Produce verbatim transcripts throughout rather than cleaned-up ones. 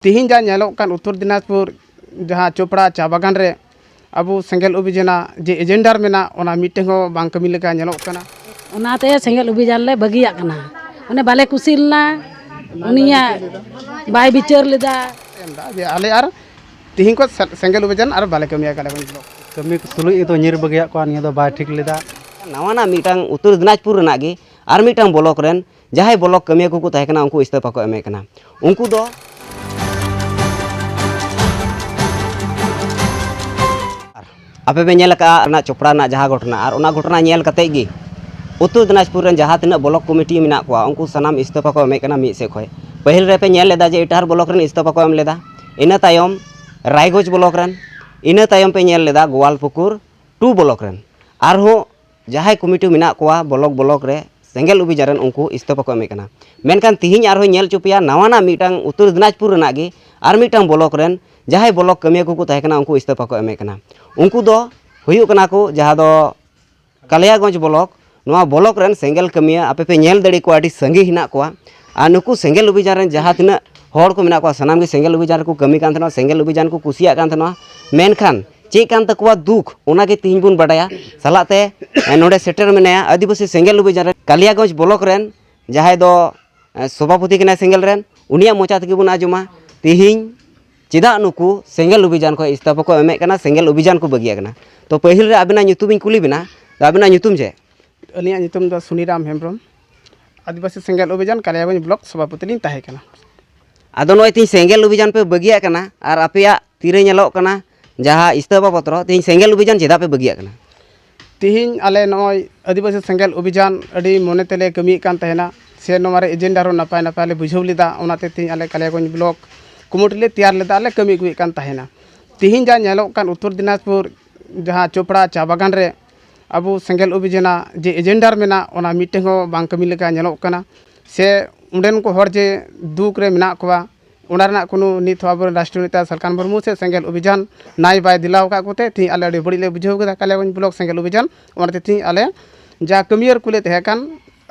ᱛᱮᱦᱮᱧ ᱡᱟ ᱧᱮᱞᱚᱜ ᱠᱟᱱ ᱩᱛᱛᱚᱨ ᱫᱤᱱᱟᱡᱽᱯᱩᱨ ᱡᱟᱦᱟᱸ ᱪᱳᱯᱲᱟ ᱪᱟ ᱵᱟᱜᱟᱱ ᱨᱮ ᱟᱵᱚ ᱥᱮᱸᱜᱮᱞ ᱚᱵᱷᱤᱡᱟᱱᱟᱜ ᱡᱮ ᱮᱡᱮᱱᱰᱟ ᱢᱮᱱᱟᱜ, ᱚᱱᱟ ᱢᱤᱫᱴᱮᱱ ᱦᱚᱸ ᱵᱟᱝ ᱠᱟᱹᱢᱤ ᱞᱮᱠᱟ ᱧᱮᱞᱚᱜ ᱠᱟᱱᱟ᱾ ᱚᱱᱟᱛᱮ ᱥᱮᱸᱜᱮᱞ ᱚᱵᱷᱤᱡᱟᱱ ᱞᱮ ᱵᱟᱹᱜᱤᱭᱟᱜ ᱠᱟᱱᱟ᱾ ᱚᱱᱮ ᱵᱟᱞᱮ ᱠᱩᱥᱤ ᱞᱮᱱᱟ, ᱩᱱᱤᱭᱟᱜ ᱵᱟᱭ ᱵᱤᱪᱟᱹᱨ ᱞᱮᱫᱟ᱾ ᱮᱢ ᱮᱫᱟ ᱡᱮ ᱟᱞᱮ ᱟᱨ ᱛᱮᱦᱮᱧ ᱠᱷᱚᱱ ᱥᱮ-, ᱥᱮᱸᱜᱮᱞ ᱚᱵᱷᱤᱡᱟᱱ ᱟᱨ ᱵᱟᱞᱮ ᱠᱟᱹᱢᱤᱭᱟ ᱠᱟᱞᱮᱜᱚᱸᱡᱽ ᱵᱞᱚᱠ᱾ ᱠᱟᱹᱢᱤ ᱛᱩᱞᱩᱡ ᱜᱮᱛᱚ ᱧᱤᱨ ᱵᱟᱹᱜᱤᱭᱟᱜ ᱠᱚᱣᱟ, ᱱᱤᱭᱟᱹ ᱫᱚ ᱵᱟᱭ ᱴᱷᱤᱠ ᱞᱮᱫᱟ᱾ ᱱᱟᱣᱟᱱᱟᱜ ᱢᱤᱫᱴᱟᱝ ᱩᱛᱛᱚᱨ ᱫᱤᱱᱟᱡᱽᱯᱩᱨ ᱨᱮᱱᱟᱜ ᱜᱮ ᱟᱨ ᱢᱤᱫᱴᱟᱝ ᱵᱞᱚᱠ ᱨᱮᱱ ᱡᱟᱦᱟᱸᱭ ᱵᱞᱚᱠ ᱠᱟᱹᱢᱤᱭᱟᱹ ᱠᱚᱠᱚ ᱛᱟᱦᱮᱸ ᱠᱟᱱᱟ, ᱩᱱᱠᱩ ᱤᱥᱛᱚᱯᱷᱟ ᱠᱚ ᱮᱢᱮᱫ ᱠᱟᱱᱟ᱾ ᱩᱱᱠᱩ ᱫᱚ ᱟᱯᱮ ᱯᱮ ᱧᱮᱞ ᱟᱠᱟᱫᱼᱟ ᱚᱱᱟ ᱪᱳᱯᱲᱟ ᱨᱮᱱᱟᱜ ᱡᱟᱦᱟᱸ ᱜᱷᱚᱴᱚᱱᱟ, ᱟᱨ ᱚᱱᱟ ᱜᱷᱚᱴᱚᱱᱟ ᱧᱮᱞ ᱠᱟᱛᱮᱫ ᱜᱮ ᱩᱛᱛᱚᱨ ᱫᱤᱱᱟᱡᱽᱯᱩᱨ ᱨᱮᱱ ᱡᱟᱦᱟᱸ ᱛᱤᱱᱟᱹᱜ ᱵᱞᱚᱠ ᱠᱚᱢᱤᱴᱤ ᱢᱮᱱᱟᱜ ᱠᱚᱣᱟ, ᱩᱱᱠᱩ ᱥᱟᱱᱟᱢ ᱤᱥᱛᱚᱯᱷᱟ ᱠᱚ ᱮᱢᱮᱫ ᱠᱟᱱᱟ ᱢᱤᱫ ᱥᱮᱫ ᱠᱷᱚᱱ᱾ ᱯᱟᱹᱦᱤᱞ ᱨᱮᱯᱮ ᱧᱮᱞ ᱞᱮᱫᱟ ᱡᱮ ᱤᱴᱟᱦᱟᱨ ᱵᱞᱚᱠ ᱨᱮᱱ ᱤᱥᱛᱚᱯᱷᱟ ᱠᱚ ᱮᱢ ᱞᱮᱫᱟ, ᱤᱱᱟᱹ ᱛᱟᱭᱚᱢ ᱨᱟᱭᱜᱚᱸᱡᱽ ᱵᱞᱚᱠ ᱨᱮᱱ, ᱤᱱᱟᱹ ᱛᱟᱭᱚᱢ ᱯᱮ ᱧᱮᱞ ᱞᱮᱫᱟ ᱜᱳᱣᱟᱞᱯᱩᱠᱩᱨ ᱴᱩ ᱵᱞᱚᱠ ᱨᱮᱱ᱾ ᱟᱨᱦᱚᱸ ᱡᱟᱦᱟᱸᱭ ᱠᱚᱢᱤᱴᱤ ᱢᱮᱱᱟᱜ ᱠᱚᱣᱟ ᱵᱞᱚᱠ ᱵᱞᱚᱠ ᱨᱮ ᱥᱮᱸᱜᱮᱞ ᱚᱵᱷᱤᱡᱟᱱ ᱨᱮᱱ, ᱩᱱᱠᱩ ᱤᱥᱛᱚᱯᱷᱟ ᱠᱚ ᱮᱢᱮᱫ ᱠᱟᱱᱟ᱾ ᱢᱮᱱᱠᱷᱟᱱ ᱛᱤᱦᱤᱧ ᱟᱨᱦᱚᱸ ᱧᱮᱞ ᱦᱚᱪᱚ ᱯᱮᱭᱟ ᱱᱟᱣᱟᱱᱟᱜ ᱢᱤᱫᱴᱟᱝ ᱩᱛᱛᱚᱨ ᱫᱤᱱᱟᱡᱽᱯᱩᱨ ᱨᱮᱱᱟᱜ ᱜᱮ ᱟᱨ ᱢᱤᱫᱴᱟᱝ ᱵᱞᱚᱠ ᱨᱮᱱ ᱡᱟᱦᱟᱸᱭ ᱵᱞᱚᱠ ᱠᱟᱹᱢᱤᱭᱟᱹ ᱠᱚᱠᱚ ᱛᱟᱦᱮᱸ ᱠᱟᱱᱟ, ᱩᱱᱠᱩ ᱤᱥᱛᱚᱯᱷᱟ ᱠᱚ ᱮᱢᱮᱫ ᱠᱟᱱᱟ᱾ ᱩᱱᱠᱩ ᱫᱚ ᱦᱩᱭᱩᱜ ᱠᱟᱱᱟ ᱠᱚ ᱡᱟᱦᱟᱸ ᱫᱚ ᱠᱟᱞᱤᱭᱟᱜᱚᱸᱡᱽ ᱵᱞᱚᱠ, ᱱᱚᱣᱟ ᱵᱞᱚᱠ ᱨᱮᱱ ᱥᱮᱸᱜᱮᱞ ᱠᱟᱹᱢᱤᱭᱟᱹ ᱟᱯᱮ ᱯᱮ ᱧᱮᱞ ᱫᱟᱲᱮ ᱠᱚᱣᱟ, ᱟᱹᱰᱤ ᱥᱟᱸᱜᱮ ᱦᱮᱱᱟᱜ ᱠᱚᱣᱟ᱾ ᱟᱨ ᱱᱩᱠᱩ ᱥᱮᱸᱜᱮᱞ ᱚᱵᱷᱤᱡᱟᱱ ᱨᱮᱱ ᱡᱟᱦᱟᱸ ᱛᱤᱱᱟᱹᱜ ᱦᱚᱲ ᱠᱚ ᱢᱮᱱᱟᱜ ᱠᱚᱣᱟ, ᱥᱟᱱᱟᱢ ᱜᱮ ᱥᱮᱸᱜᱮᱞ ᱚᱵᱷᱤᱡᱟᱱ ᱨᱮᱠᱚ ᱠᱟᱹᱢᱤ ᱠᱟᱱ ᱛᱟᱦᱮᱱᱟ, ᱥᱮᱸᱜᱮᱞ ᱚᱵᱷᱤᱡᱟᱱ ᱠᱚ ᱠᱩᱥᱤᱭᱟᱜ ᱠᱟᱱ ᱛᱟᱦᱮᱱᱟ᱾ ᱢᱮᱱᱠᱷᱟᱱ ᱪᱮᱫ ᱠᱟᱱ ᱛᱟᱠᱚᱣᱟ ᱫᱩᱠ, ᱚᱱᱟᱜᱮ ᱛᱤᱦᱤᱧ ᱵᱚᱱ ᱵᱟᱰᱟᱭᱟ᱾ ᱥᱟᱞᱟᱜ ᱛᱮ, ᱮ, ᱱᱚᱰᱮ ᱥᱮᱴᱮᱨ ᱢᱮᱱᱟᱭᱟ ᱟᱹᱫᱤᱵᱟᱹᱥᱤ ᱥᱮᱸᱜᱮᱞ ᱚᱵᱷᱤᱡᱟᱱ ᱨᱮ ᱠᱟᱞᱤᱭᱟᱜᱚᱸᱡᱽ ᱵᱞᱚᱠ ᱨᱮᱱ ᱡᱟᱦᱟᱸᱭ ᱫᱚ, ᱮ, ᱥᱚᱵᱷᱟᱯᱚᱛᱤ ᱠᱟᱱᱟᱭ ᱥᱮᱸᱜᱮᱞ ᱨᱮᱱ, ᱩᱱᱤᱭᱟᱜ ᱢᱚᱪᱟ ᱛᱮᱜᱮ ᱵᱚᱱ ᱟᱸᱡᱚᱢᱟ ᱛᱤᱦᱤᱧ ᱪᱮᱫᱟᱜ ᱱᱩᱠᱩ ᱥᱮᱸᱜᱮᱞ ᱚᱵᱷᱤᱡᱟᱱ ᱠᱷᱚᱱ ᱤᱥᱛᱚᱯᱷᱟ ᱠᱚ ᱮᱢᱮᱫ ᱠᱟᱱᱟ, ᱥᱮᱸᱜᱮᱞ ᱚᱵᱷᱤᱡᱟᱱ ᱠᱚ ᱵᱟᱹᱜᱤᱭᱟᱜ ᱠᱟᱱᱟ᱾ ᱛᱚ, ᱯᱟᱹᱦᱤᱞ ᱨᱮ ᱟᱵᱤᱱᱟᱜ ᱧᱩᱛᱩᱢ ᱤᱧ ᱠᱩᱞᱤ ᱵᱤᱱᱟ, ᱛᱚ, ᱟᱵᱤᱱᱟᱜ ᱧᱩᱛᱩᱢ ᱪᱮᱫ? ᱟᱹᱞᱤᱧᱟᱜ ᱧᱩᱛᱩᱢ ᱫᱚ ᱥᱩᱱᱤᱨᱟᱢ ᱦᱮᱢᱵᱨᱚᱢ, ᱟᱹᱫᱤᱵᱟᱹᱥᱤ ᱥᱮᱸᱜᱮᱞ ᱚᱵᱷᱤᱡᱟᱱ ᱠᱟᱞᱤᱭᱟᱜᱚᱸᱡᱽ ᱵᱞᱚᱠ ᱥᱚᱵᱷᱟᱯᱚᱛᱤ ᱞᱤᱧ ᱛᱟᱦᱮᱸ ᱠᱟᱱᱟ᱾ ᱟᱫᱚ ᱱᱚᱜᱼᱚᱭ ᱛᱮᱦᱮᱧ ᱥᱮᱸᱜᱮᱞ ᱚᱵᱷᱤᱡᱟᱱ ᱯᱮ ᱵᱟᱹᱜᱤᱭᱟᱜ ᱠᱟᱱᱟ ᱟᱨ ᱟᱯᱮᱭᱟᱜ ᱛᱤᱨᱮ ᱧᱮᱞᱚᱜ ᱠᱟᱱᱟ ᱡᱟᱦᱟᱸ ᱤᱥᱛᱚᱯᱷᱟ ᱯᱚᱛᱨᱚ, ᱛᱮᱦᱮᱧ ᱥᱮᱸᱜᱮᱞ ᱚᱵᱷᱤᱡᱟᱱ ᱪᱮᱫᱟᱜ ᱯᱮ ᱵᱟᱹᱜᱤᱭᱟᱜ ᱠᱟᱱᱟ? ᱛᱮᱦᱮᱧ ᱟᱞᱮ ᱱᱚᱜᱼᱚᱭ ᱟᱹᱫᱤᱵᱟᱹᱥᱤ ᱥᱮᱸᱜᱮᱞ ᱚᱵᱷᱤᱡᱟᱱ ᱟᱹᱰᱤ ᱢᱚᱱᱮ ᱛᱮᱞᱮ ᱠᱟᱹᱢᱤᱭᱮᱫ ᱠᱟᱱ ᱛᱟᱦᱮᱱᱟ, ᱥᱮ ᱱᱚᱣᱟ ᱨᱮ ᱮᱡᱮᱱᱰᱟ ᱦᱚᱸ ᱱᱟᱯᱟᱭ ᱱᱟᱯᱟᱭ ᱞᱮ ᱵᱩᱡᱷᱟᱹᱣ ᱞᱮᱫᱟ, ᱚᱱᱟᱛᱮ ᱛᱮᱦᱮᱧ ᱟᱞᱮ ᱠᱟᱞᱤᱭᱟᱜᱚᱸᱡᱽ ᱵᱞᱚᱠ ᱠᱚᱢᱤᱴᱤ ᱞᱮ ᱛᱮᱭᱟᱨ ᱞᱮᱫᱟ, ᱞᱮ ᱠᱟᱹᱢᱤ ᱟᱹᱜᱩᱭᱮᱫ ᱠᱟᱱ ᱛᱟᱦᱮᱱᱟ᱾ ᱛᱮᱦᱮᱧ ᱡᱟ ᱧᱮᱞᱚᱜ ᱠᱟᱱ ᱩᱛᱛᱚᱨ ᱫᱤᱱᱟᱡᱽᱯᱩᱨ ᱡᱟᱦᱟᱸ ᱪᱳᱯᱲᱟ ᱪᱟ ᱵᱟᱜᱟᱱ ᱨᱮ ᱟᱵᱚ ᱥᱮᱸᱜᱮᱞ ᱚᱵᱷᱤᱡᱟᱱᱟᱜ ᱡᱮ ᱮᱡᱮᱱᱰᱟ ᱢᱮᱱᱟᱜ, ᱚᱱᱟ ᱢᱤᱫᱴᱮᱱ ᱦᱚᱸ ᱵᱟᱝ ᱠᱟᱹᱢᱤ ᱞᱮᱠᱟ ᱧᱮᱞᱚᱜ ᱠᱟᱱᱟ, ᱥᱮ ᱚᱸᱰᱮᱱ ᱠᱚ ᱦᱚᱲ ᱡᱮ ᱫᱩᱠ ᱨᱮ ᱢᱮᱱᱟᱜ ᱠᱚᱣᱟ, ᱚᱱᱟ ᱨᱮᱱᱟᱜ ᱠᱳᱱᱳ ᱱᱤᱛ ᱦᱚᱸ ᱟᱵᱚᱨᱮᱱ ᱨᱟᱥᱴᱨᱤᱭᱚ ᱱᱮᱛᱟ ᱥᱟᱞᱠᱷᱟᱱ ᱢᱩᱨᱢᱩ ᱥᱮ ᱥᱮᱸᱜᱮᱞ ᱚᱵᱷᱤᱡᱟᱱ ᱱᱟᱭ ᱵᱟᱭ ᱫᱮᱞᱟᱣ ᱟᱠᱟᱫ ᱠᱚᱛᱮ ᱛᱮᱦᱮᱧ ᱟᱞᱮ ᱟᱹᱰᱤ ᱵᱟᱹᱲᱤᱡ ᱞᱮ ᱵᱩᱡᱷᱟᱹᱣ ᱠᱮᱫᱟ ᱠᱟᱞᱤᱭᱟᱜᱚᱸᱡᱽ ᱵᱞᱚᱠ ᱥᱮᱸᱜᱮᱞ ᱚᱵᱷᱤᱡᱟᱱ᱾ ᱚᱱᱟᱛᱮ ᱛᱮᱦᱮᱧ ᱟᱞᱮ ᱡᱟ ᱠᱟᱹᱢᱤᱭᱟᱹᱨ ᱠᱚᱞᱮ ᱛᱟᱦᱮᱸ ᱠᱟᱱ,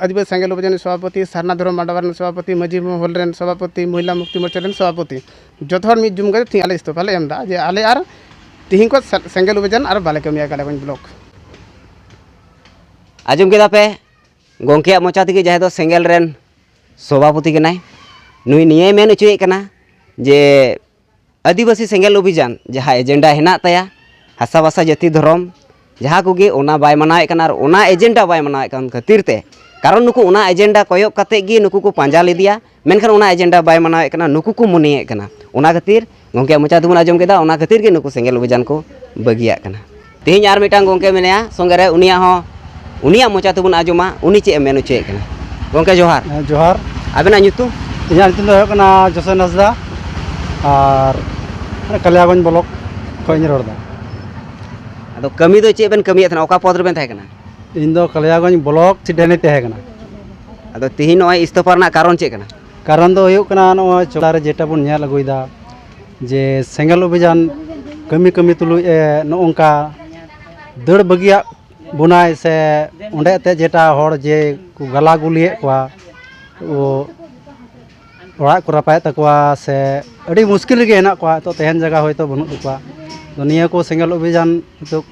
ᱟᱹᱫᱤᱵᱟᱹᱥᱤ ᱥᱮᱸᱜᱮᱞ ᱚᱵᱷᱤᱡᱟᱱ ᱨᱮᱱ ᱥᱚᱵᱷᱟᱯᱚᱛᱤ, ᱥᱟᱨᱱᱟ ᱫᱷᱚᱨᱚᱢ ᱢᱟᱰᱣᱟ ᱨᱮᱱ ᱥᱚᱵᱷᱟᱯᱚᱛᱤ, ᱢᱟᱹᱡᱷᱤ ᱢᱚᱦᱚᱞ ᱨᱮᱱ ᱥᱚᱵᱷᱟᱯᱚᱛᱤ, ᱢᱚᱦᱤᱞᱟ ᱢᱩᱠᱛᱤ ᱢᱳᱨᱪᱟ ᱨᱮᱱ ᱥᱚᱵᱷᱟᱯᱚᱛᱤ, ᱡᱚᱛᱚ ᱦᱚᱲ ᱢᱤᱫ ᱡᱩᱢ ᱠᱟᱛᱮ ᱛᱮᱦᱤᱧ ᱟᱞᱮ ᱤᱥᱛᱚᱯᱷᱟ ᱞᱮ ᱮᱢ ᱮᱫᱟ ᱡᱮ ᱟᱞᱮ ᱟᱨ ᱛᱮᱦᱮᱧ ᱠᱷᱚᱱ ᱥᱮ-, ᱥᱮᱸᱜᱮᱞ ᱚᱵᱷᱤᱡᱟᱱ ᱟᱨ ᱵᱟᱞᱮ ᱠᱟᱹᱢᱤᱭᱟ ᱠᱟᱞᱤᱭᱟᱜᱚᱸᱡᱽ ᱵᱞᱚᱠ᱾ ᱟᱸᱡᱚᱢ ᱠᱮᱫᱟ ᱯᱮ ᱜᱚᱢᱠᱮᱭᱟᱜ ᱢᱚᱪᱟ ᱛᱮᱜᱮ, ᱡᱟᱦᱟᱸᱭ ᱫᱚ ᱥᱮᱸᱜᱮᱞ ᱨᱮᱱ ᱥᱚᱵᱷᱟᱯᱚᱛᱤ ᱠᱟᱱᱟᱭ, ᱱᱩᱭ ᱱᱤᱭᱟᱹᱭ ᱢᱮᱱ ᱦᱚᱪᱚᱭᱮᱫ ᱠᱟᱱᱟ ᱡᱮ ᱟᱹᱫᱤᱵᱟᱹᱥᱤ ᱥᱮᱸᱜᱮᱞ ᱚᱵᱷᱤᱡᱟᱱ ᱡᱟᱦᱟᱸ ᱮᱡᱮᱱᱰᱟ ᱦᱮᱱᱟᱜ ᱛᱟᱭᱟ, ᱦᱟᱥᱟ ᱵᱷᱟᱥᱟ ᱡᱟᱹᱛᱤ ᱫᱷᱚᱨᱚᱢ ᱡᱟᱦᱟᱸ ᱠᱚᱜᱮ, ᱚᱱᱟ ᱵᱟᱭ ᱢᱟᱱᱟᱣᱮᱫ ᱠᱟᱱᱟ᱾ ᱟᱨ ᱚᱱᱟ ᱮᱡᱮᱱᱰᱟ ᱵᱟᱭ ᱢᱟᱱᱟᱣᱮᱫ ᱠᱟᱱ ᱠᱷᱟᱹᱛᱤᱨ ᱛᱮ, ᱠᱟᱨᱚᱱ ᱱᱩᱠᱩ ᱚᱱᱟ ᱮᱡᱮᱱᱰᱟ ᱠᱚᱭᱚᱜ ᱠᱟᱛᱮ ᱜᱮ ᱱᱩᱠᱩ ᱠᱚ ᱯᱟᱸᱡᱟ ᱞᱮᱫᱮᱭᱟ, ᱢᱮᱱᱠᱷᱟᱱ ᱚᱱᱟ ᱮᱡᱮᱱᱰᱟ ᱵᱟᱭ ᱢᱟᱱᱟᱣᱮᱫ ᱠᱟᱱᱟ, ᱱᱩᱠᱩ ᱠᱚ ᱢᱚᱱᱮᱭᱮᱫ ᱠᱟᱱᱟ᱾ ᱚᱱᱟ ᱠᱷᱟᱹᱛᱤᱨ ᱜᱚᱢᱠᱮᱭᱟᱜ ᱢᱚᱪᱟ ᱛᱮᱵᱚᱱ ᱟᱸᱡᱚᱢ ᱠᱮᱫᱟ, ᱚᱱᱟ ᱠᱷᱟᱹᱛᱤᱨ ᱜᱮ ᱱᱩᱠᱩ ᱥᱮᱸᱜᱮᱞ ᱚᱵᱷᱤᱡᱟᱱ ᱠᱚ ᱵᱟᱹᱜᱤᱭᱟᱜ ᱠᱟᱱᱟ᱾ ᱛᱮᱦᱮᱧ ᱟᱨ ᱢᱤᱫᱴᱟᱝ ᱜᱚᱢᱠᱮ ᱢᱮᱱᱟᱭᱟ ᱥᱚᱸᱜᱮ ᱨᱮ, ᱩᱱᱤᱭᱟᱜ ᱦᱚᱸ, ᱩᱱᱤᱭᱟᱜ ᱢᱚᱪᱟ ᱛᱮᱵᱚᱱ ᱟᱸᱡᱚᱢᱟ, ᱩᱱᱤ ᱪᱮᱫ ᱮ ᱢᱮᱱ ᱦᱚᱪᱚᱭᱮᱫ ᱠᱟᱱᱟ᱾ ᱜᱚᱢᱠᱮ ᱡᱚᱦᱟᱨ᱾ ᱦᱮᱸ, ᱡᱚᱦᱟᱨ᱾ ᱟᱵᱮᱱᱟᱜ ᱧᱩᱛᱩᱢ? ᱤᱧᱟᱹᱜ ᱧᱩᱛᱩᱢ ᱫᱚ ᱦᱩᱭᱩᱜ ᱠᱟᱱᱟ ᱡᱳᱥᱮᱱ ᱦᱟᱸᱥᱫᱟ ᱟᱨ ᱠᱟᱞᱤᱭᱟᱜᱚᱸᱡᱽ ᱵᱞᱚᱠ ᱠᱷᱚᱱ ᱤᱧ ᱨᱚᱲ ᱮᱫᱟ᱾ ᱟᱫᱚ ᱠᱟᱹᱢᱤ ᱫᱚ ᱪᱮᱫ ᱵᱮᱱ ᱠᱟᱹᱢᱤᱭᱮᱫ ᱛᱟᱦᱮᱱᱟ? ᱚᱠᱟ ᱯᱚᱫᱽ ᱨᱮᱵᱮᱱ ᱛᱟᱦᱮᱸ ᱠᱟᱱᱟ? ᱤᱧ ᱫᱚ ᱠᱟᱞᱤᱭᱟᱜᱚᱸᱡᱽ ᱵᱞᱚᱠ ᱥᱮᱠᱨᱮᱴᱟᱨᱤ ᱛᱟᱦᱮᱸ ᱠᱟᱱᱟ᱾ ᱟᱫᱚ ᱛᱤᱦᱤᱧ ᱱᱚᱜᱼᱚᱭ ᱤᱥᱛᱚᱯᱷᱟ ᱨᱮᱱᱟᱜ ᱠᱟᱨᱚᱱ ᱪᱮᱫ ᱠᱟᱱᱟ? ᱠᱟᱨᱚᱱ ᱫᱚ ᱦᱩᱭᱩᱜ ᱠᱟᱱᱟ, ᱱᱚᱜᱼᱚᱭ ᱪᱚᱞᱟ ᱨᱮ ᱡᱮᱴᱟ ᱵᱚᱱ ᱧᱮᱞ ᱟᱹᱜᱩᱭᱮᱫᱟ ᱡᱮ ᱥᱮᱸᱜᱮᱞ ᱚᱵᱷᱤᱡᱟᱱ ᱠᱟᱹᱢᱤ ᱠᱟᱹᱢᱤ ᱛᱩᱞᱩᱡ ᱮ ᱱᱚᱜᱼᱚ ᱱᱚᱝᱠᱟ ᱫᱟᱹᱲ ᱵᱟᱹᱜᱤᱭᱟᱜ ᱵᱚᱱᱟᱭ ᱥᱮ ᱚᱸᱰᱮ ᱮᱱᱛᱮᱫ ᱡᱮᱴᱟ ᱦᱚᱲ ᱡᱮ ᱠᱚ ᱜᱟᱞᱟ ᱜᱩᱞᱤᱭᱮᱫ ᱠᱚᱣᱟ, ᱠᱚ ᱚᱲᱟᱜ ᱠᱚ ᱨᱟᱯᱟᱭᱮᱫ ᱛᱟᱠᱚᱣᱟ ᱥᱮ ᱟᱹᱰᱤ ᱢᱩᱥᱠᱤᱞ ᱨᱮᱜᱮ ᱦᱮᱱᱟᱜ ᱠᱚᱣᱟ, ᱱᱤᱛᱚᱜ ᱛᱟᱦᱮᱱ ᱡᱟᱭᱜᱟ ᱦᱚᱭᱛᱳ ᱵᱟᱹᱱᱩᱜ ᱛᱟᱠᱚᱣᱟ᱾ ᱛᱚ ᱱᱤᱭᱟᱹ ᱠᱚ ᱥᱮᱸᱜᱮᱞ ᱚᱵᱷᱤᱡᱟᱱ ᱱᱤᱛᱚᱜ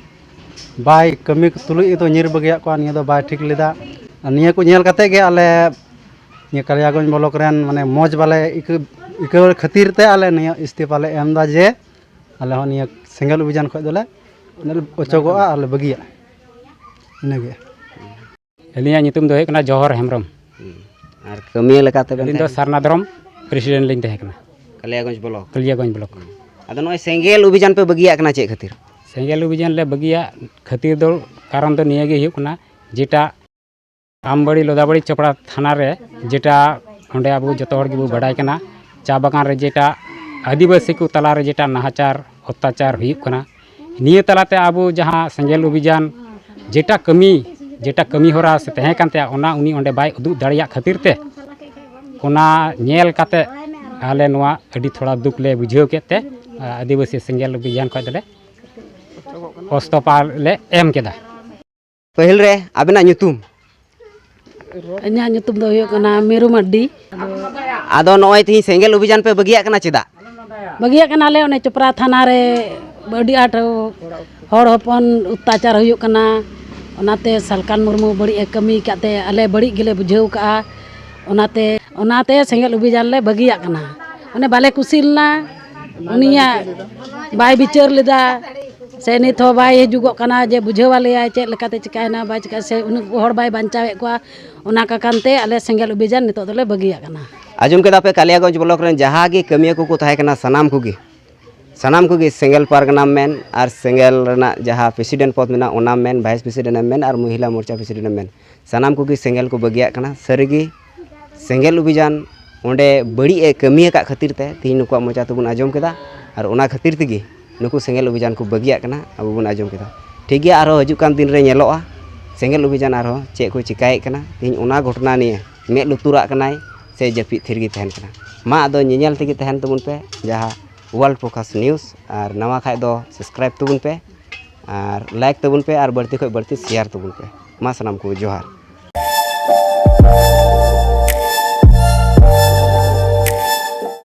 ᱵᱟᱭ ᱠᱟᱹᱢᱤ ᱛᱩᱞᱩᱡ ᱫᱚ ᱧᱤᱨ ᱵᱟᱹᱜᱤᱭᱟᱜ ᱠᱚᱣᱟ, ᱱᱤᱭᱟᱹ ᱫᱚ ᱵᱟᱭ ᱴᱷᱤᱠ ᱞᱮᱫᱟ᱾ ᱟᱨ ᱱᱤᱭᱟᱹ ᱠᱚ ᱧᱮᱞ ᱠᱟᱛᱮ ᱜᱮ ᱟᱞᱮ ᱱᱤᱭᱟᱹ ᱠᱟᱞᱤᱭᱟᱜᱚᱸᱡᱽ ᱵᱞᱚᱠ ᱨᱮᱱ ᱢᱟᱱᱮ ᱢᱚᱡᱽ ᱵᱟᱞᱮ ᱟᱹᱭᱠᱟᱹᱣ, ᱟᱹᱭᱠᱟᱹᱣ ᱠᱷᱟᱹᱛᱤᱨ ᱛᱮ ᱟᱞᱮ ᱱᱤᱭᱟᱹ ᱤᱥᱛᱤᱯᱷᱟ ᱞᱮ ᱮᱢ ᱮᱫᱟ ᱡᱮ ᱟᱞᱮ ᱦᱚᱸ ᱱᱤᱭᱟᱹ ᱥᱮᱸᱜᱮᱞ ᱚᱵᱷᱤᱡᱟᱱ ᱠᱷᱚᱱ ᱫᱚᱞᱮ ᱚᱪᱚᱜᱚᱜᱼᱟ ᱟᱨ ᱞᱮ ᱵᱟᱹᱜᱤᱭᱟᱜᱼᱟ᱾ ᱤᱱᱟᱹᱜᱮ᱾ ᱟᱹᱞᱤᱧᱟᱜ ᱧᱩᱛᱩᱢ ᱫᱚ ᱦᱩᱭᱩᱜ ᱠᱟᱱᱟ ᱡᱚᱦᱚᱨ ᱦᱮᱢᱵᱨᱚᱢ᱾ ᱦᱩᱸ᱾ ᱟᱨ ᱠᱟᱹᱢᱤᱭᱟᱹ ᱞᱮᱠᱟᱛᱮ ᱵᱮᱱ ᱟᱹᱞᱤᱧ ᱫᱚ ᱛᱟᱦᱮᱸ ᱥᱟᱨᱱᱟ ᱫᱷᱚᱨᱚᱢ ᱯᱨᱮᱥᱤᱰᱮᱱᱴ ᱞᱤᱧ ᱛᱟᱦᱮᱸ ᱠᱟᱱᱟ᱾ ᱠᱟᱞᱤᱭᱟᱜᱚᱸᱡᱽ ᱵᱞᱚᱠ᱾ ᱠᱟᱞᱤᱭᱟᱜᱚᱸᱡᱽ ᱵᱞᱚᱠ᱾ ᱟᱫᱚ ᱱᱚᱜᱼᱚᱭ ᱥᱮᱸᱜᱮᱞ ᱚᱵᱷᱤᱡᱟᱱ ᱯᱮ ᱵᱟᱹᱜᱤᱭᱟᱜ ᱠᱟᱱᱟ ᱪᱮᱫ ᱠᱷᱟᱹᱛᱤᱨ? ᱥᱮᱸᱜᱮᱞ ᱚᱵᱷᱤᱡᱟᱱ ᱞᱮ ᱵᱟᱹᱜᱤᱭᱟᱜ ᱠᱷᱟᱹᱛᱤᱨ ᱫᱚ, ᱠᱟᱨᱚᱱ ᱫᱚ ᱱᱤᱭᱟᱹ ᱜᱮ ᱦᱩᱭᱩᱜ ᱠᱟᱱᱟ, ᱡᱮᱴᱟ ᱟᱢᱵᱟᱲᱤ ᱞᱚᱫᱟᱵᱟᱲᱤ ᱪᱚᱯᱲᱟ ᱛᱷᱟᱱᱟ ᱨᱮ, ᱡᱮᱴᱟ ᱚᱸᱰᱮ ᱟᱵᱚ ᱡᱚᱛᱚ ᱦᱚᱲ ᱜᱮᱵᱚ ᱵᱟᱰᱟᱭ ᱠᱟᱱᱟ, ᱪᱟ ᱵᱟᱜᱟᱱ ᱨᱮ ᱡᱮᱴᱟ ᱟᱹᱫᱤᱵᱟᱹᱥᱤ ᱠᱚ ᱛᱟᱞᱟᱨᱮ ᱡᱮᱴᱟ ᱱᱟᱦᱟᱪᱟᱨ ᱚᱛᱛᱟᱪᱟᱨ ᱦᱩᱭᱩᱜ ᱠᱟᱱᱟ, ᱱᱤᱭᱟᱹ ᱛᱟᱞᱟᱛᱮ ᱟᱵᱚ ᱡᱟᱦᱟᱸ ᱥᱮᱸᱜᱮᱞ ᱚᱵᱷᱤᱡᱟᱱ ᱡᱮᱴᱟ ᱠᱟᱹᱢᱤ, ᱡᱮᱴᱟ ᱠᱟᱹᱢᱤ ᱦᱚᱨᱟ ᱥᱮ ᱛᱟᱦᱮᱸ ᱠᱟᱱ ᱛᱟᱭᱟ, ᱚᱱᱟ ᱩᱱᱤ ᱚᱸᱰᱮ ᱵᱟᱭ ᱩᱫᱩᱜ ᱫᱟᱲᱮᱭᱟᱜ ᱠᱷᱟᱹᱛᱤᱨ ᱛᱮ, ᱚᱱᱟ ᱧᱮᱞ ᱠᱟᱛᱮ ᱟᱞᱮ ᱱᱚᱣᱟ ᱟᱹᱰᱤ ᱛᱷᱚᱲᱟ ᱫᱩᱠ ᱞᱮ ᱵᱩᱡᱷᱟᱹᱣ ᱠᱮᱫ ᱛᱮ, ᱟᱹᱫᱤᱵᱟᱹᱥᱤ ᱥᱮᱸᱜᱮᱞ ᱚᱵᱷᱤᱡᱟᱱ ᱠᱷᱚᱱ ᱫᱚᱞᱮ ᱚᱥᱛᱚᱯᱟ ᱞᱮ ᱮᱢ ᱠᱮᱫᱟ᱾ ᱯᱟᱹᱦᱤᱞ ᱨᱮ ᱟᱵᱮᱱᱟᱜ ᱧᱩᱛᱩᱢ? ᱤᱧᱟᱹᱜ ᱧᱩᱛᱩᱢ ᱫᱚ ᱦᱩᱭᱩᱜ ᱠᱟᱱᱟ ᱢᱤᱨᱩ ᱢᱟᱨᱰᱤ᱾ ᱟᱫᱚ ᱱᱚᱜᱼᱚᱭ ᱛᱮᱦᱮᱧ ᱥᱮᱸᱜᱮᱞ ᱚᱵᱷᱤᱡᱟᱱ ᱯᱮ ᱵᱟᱹᱜᱤᱭᱟᱜ ᱠᱟᱱᱟ, ᱪᱮᱫᱟᱜ? ᱵᱟᱹᱜᱤᱭᱟᱜ ᱠᱟᱱᱟᱞᱮ, ᱚᱱᱮ ᱪᱚᱯᱨᱟ ᱛᱷᱟᱱᱟ ᱨᱮ ᱟᱹᱰᱤ ᱟᱸᱴ ᱦᱚᱲ ᱦᱚᱯᱚᱱ ᱚᱛᱛᱟᱪᱟᱨ ᱦᱩᱭᱩᱜ ᱠᱟᱱᱟ᱾ ᱚᱱᱟᱛᱮ ᱥᱟᱞᱠᱷᱟᱱ ᱢᱩᱨᱢᱩ ᱵᱟᱹᱲᱤᱡ ᱮ ᱠᱟᱹᱢᱤ ᱟᱠᱟᱫ ᱛᱮ ᱟᱞᱮ ᱵᱟᱹᱲᱤᱡ ᱜᱮᱞᱮ ᱵᱩᱡᱷᱟᱹᱣ ᱠᱟᱜᱼᱟ᱾ ᱚᱱᱟᱛᱮ, ᱚᱱᱟᱛᱮ ᱥᱮᱸᱜᱮᱞ ᱚᱵᱷᱤᱡᱟᱱ ᱞᱮ ᱵᱟᱹᱜᱤᱭᱟᱜ ᱠᱟᱱᱟ᱾ ᱚᱱᱮ ᱵᱟᱞᱮ ᱠᱩᱥᱤ ᱞᱮᱱᱟ, ᱩᱱᱤᱭᱟᱜ ᱵᱟᱭ ᱵᱤᱪᱟᱹᱨ ᱞᱮᱫᱟ, ᱥᱮ ᱱᱤᱛ ᱦᱚᱸ ᱵᱟᱭ ᱦᱤᱡᱩᱜᱚᱜ ᱠᱟᱱᱟ ᱡᱮ ᱵᱩᱡᱷᱟᱹᱣ ᱟᱞᱮᱭᱟᱭ ᱪᱮᱫ ᱞᱮᱠᱟᱛᱮ ᱪᱤᱠᱟᱹᱭᱮᱱᱟ, ᱵᱟᱭ ᱪᱤᱠᱟᱹ, ᱥᱮ ᱩᱱᱟᱹᱜ ᱦᱚᱲ ᱵᱟᱭ ᱵᱟᱧᱪᱟᱣᱮᱫ ᱠᱚᱣᱟ᱾ ᱚᱱᱟ ᱠᱟᱠᱟᱱ ᱛᱮ ᱟᱞᱮ ᱥᱮᱸᱜᱮᱞ ᱚᱵᱷᱤᱡᱟᱱ ᱱᱤᱛᱚᱜ ᱫᱚᱞᱮ ᱵᱟᱹᱜᱤᱭᱟᱜ ᱠᱟᱱᱟ᱾ ᱟᱸᱡᱚᱢ ᱠᱮᱫᱟ ᱯᱮ, ᱠᱟᱞᱤᱭᱟᱜᱚᱸᱡᱽ ᱵᱞᱚᱠ ᱨᱮᱱ ᱡᱟᱦᱟᱸ ᱜᱮ ᱠᱟᱹᱢᱤᱭᱟᱹ ᱠᱚᱠᱚ ᱛᱟᱦᱮᱸ ᱠᱟᱱᱟ, ᱥᱟᱱᱟᱢ ᱠᱚᱜᱮ, ᱥᱟᱱᱟᱢ ᱠᱚᱜᱮ ᱥᱮᱸᱜᱮᱞ ᱯᱟᱨᱜᱟᱱᱟ ᱢᱮᱱ ᱟᱨ ᱥᱮᱸᱜᱮᱞ ᱨᱮᱱᱟᱜ ᱡᱟᱦᱟᱸ ᱯᱨᱮᱥᱤᱰᱮᱱᱴ ᱯᱚᱫᱽ ᱢᱮᱱᱟᱜᱼᱟ, ᱚᱱᱟ ᱢᱮᱱ, ᱵᱷᱟᱭᱤᱥ ᱯᱨᱮᱥᱤᱰᱮᱱᱴ ᱮᱢ ᱢᱮᱱ ᱟᱨ ᱢᱚᱦᱤᱞᱟ ᱢᱳᱨᱪᱟ ᱯᱨᱮᱥᱤᱰᱮᱱᱴ ᱮᱢ ᱢᱮᱱ, ᱥᱟᱱᱟᱢ ᱠᱚᱜᱮ ᱥᱮᱸᱜᱮᱞ ᱠᱚ ᱵᱟᱹᱜᱤᱭᱟᱜ ᱠᱟᱱᱟ᱾ ᱥᱟᱹᱨᱤᱜᱮ ᱥᱮᱸᱜᱮᱞ ᱚᱵᱷᱤᱡᱟᱱ ᱚᱸᱰᱮ ᱵᱟᱹᱲᱤᱡ ᱮ ᱠᱟᱹᱢᱤ ᱟᱠᱟᱫ ᱠᱷᱟᱹᱛᱤᱨ ᱛᱮ ᱛᱮᱦᱮᱧ ᱱᱩᱠᱩᱣᱟᱜ ᱢᱚᱪᱟ ᱛᱮᱵᱚᱱ ᱟᱸᱡᱚᱢ ᱠᱮᱫᱟ, ᱟᱨ ᱚᱱᱟ ᱠᱷᱟᱹᱛᱤᱨ ᱛᱮᱜᱮ ᱱᱩᱠᱩ ᱥᱮᱸᱜᱮᱞ ᱚᱵᱷᱤᱡᱟᱱ ᱠᱚ ᱵᱟᱹᱜᱤᱭᱟᱜ ᱠᱟᱱᱟ, ᱟᱵᱚ ᱵᱚᱱ ᱟᱸᱡᱚᱢ ᱠᱮᱫᱟ᱾ ᱴᱷᱤᱠ ᱜᱮᱭᱟ, ᱟᱨᱦᱚᱸ ᱦᱤᱡᱩᱜ ᱠᱟᱱ ᱫᱤᱱ ᱨᱮ ᱧᱮᱞᱚᱜᱼᱟ ᱥᱮᱸᱜᱮᱞ ᱚᱵᱷᱤᱡᱟᱱ ᱟᱨᱦᱚᱸ ᱪᱮᱫ ᱠᱚ ᱪᱤᱠᱟᱭᱮᱫ ᱠᱟᱱᱟ᱾ ᱛᱮᱦᱮᱧ ᱚᱱᱟ ᱜᱷᱚᱴᱚᱱᱟ ᱱᱤᱭᱮ ᱢᱮᱫ ᱞᱩᱛᱩᱨᱟᱜ ᱠᱟᱱᱟᱭ ᱥᱮ ᱡᱟᱹᱯᱤᱫ ᱛᱷᱤᱨ ᱜᱮ ᱛᱟᱦᱮᱱ ᱠᱟᱱᱟ᱾ ᱢᱟ ᱟᱫᱚ ᱧᱮᱧᱮᱞ ᱛᱮᱜᱮ ᱛᱟᱦᱮᱱ ᱛᱟᱵᱚᱱ ᱯᱮ ᱡᱟᱦᱟᱸ ᱣᱟᱨᱞᱰ ᱯᱷᱳᱠᱟᱥ ᱱᱤᱭᱩᱡᱽ, ᱟᱨ ᱱᱟᱣᱟ ᱠᱷᱟᱡ ᱫᱚ ᱥᱟᱵᱥᱠᱨᱟᱭᱤᱵ ᱛᱟᱵᱚᱱ ᱯᱮ, ᱟᱨ ᱞᱟᱭᱤᱠ ᱛᱟᱵᱚᱱ ᱯᱮ, ᱟᱨ ᱵᱟᱹᱲᱛᱤ ᱠᱷᱚᱡ ᱵᱟᱹᱲᱛᱤ ᱥᱮᱭᱟᱨ ᱛᱟᱵᱚᱱ ᱯᱮ᱾ ᱢᱟ ᱥᱟᱱᱟᱢ ᱠᱚ ᱡᱚᱦᱟᱨ᱾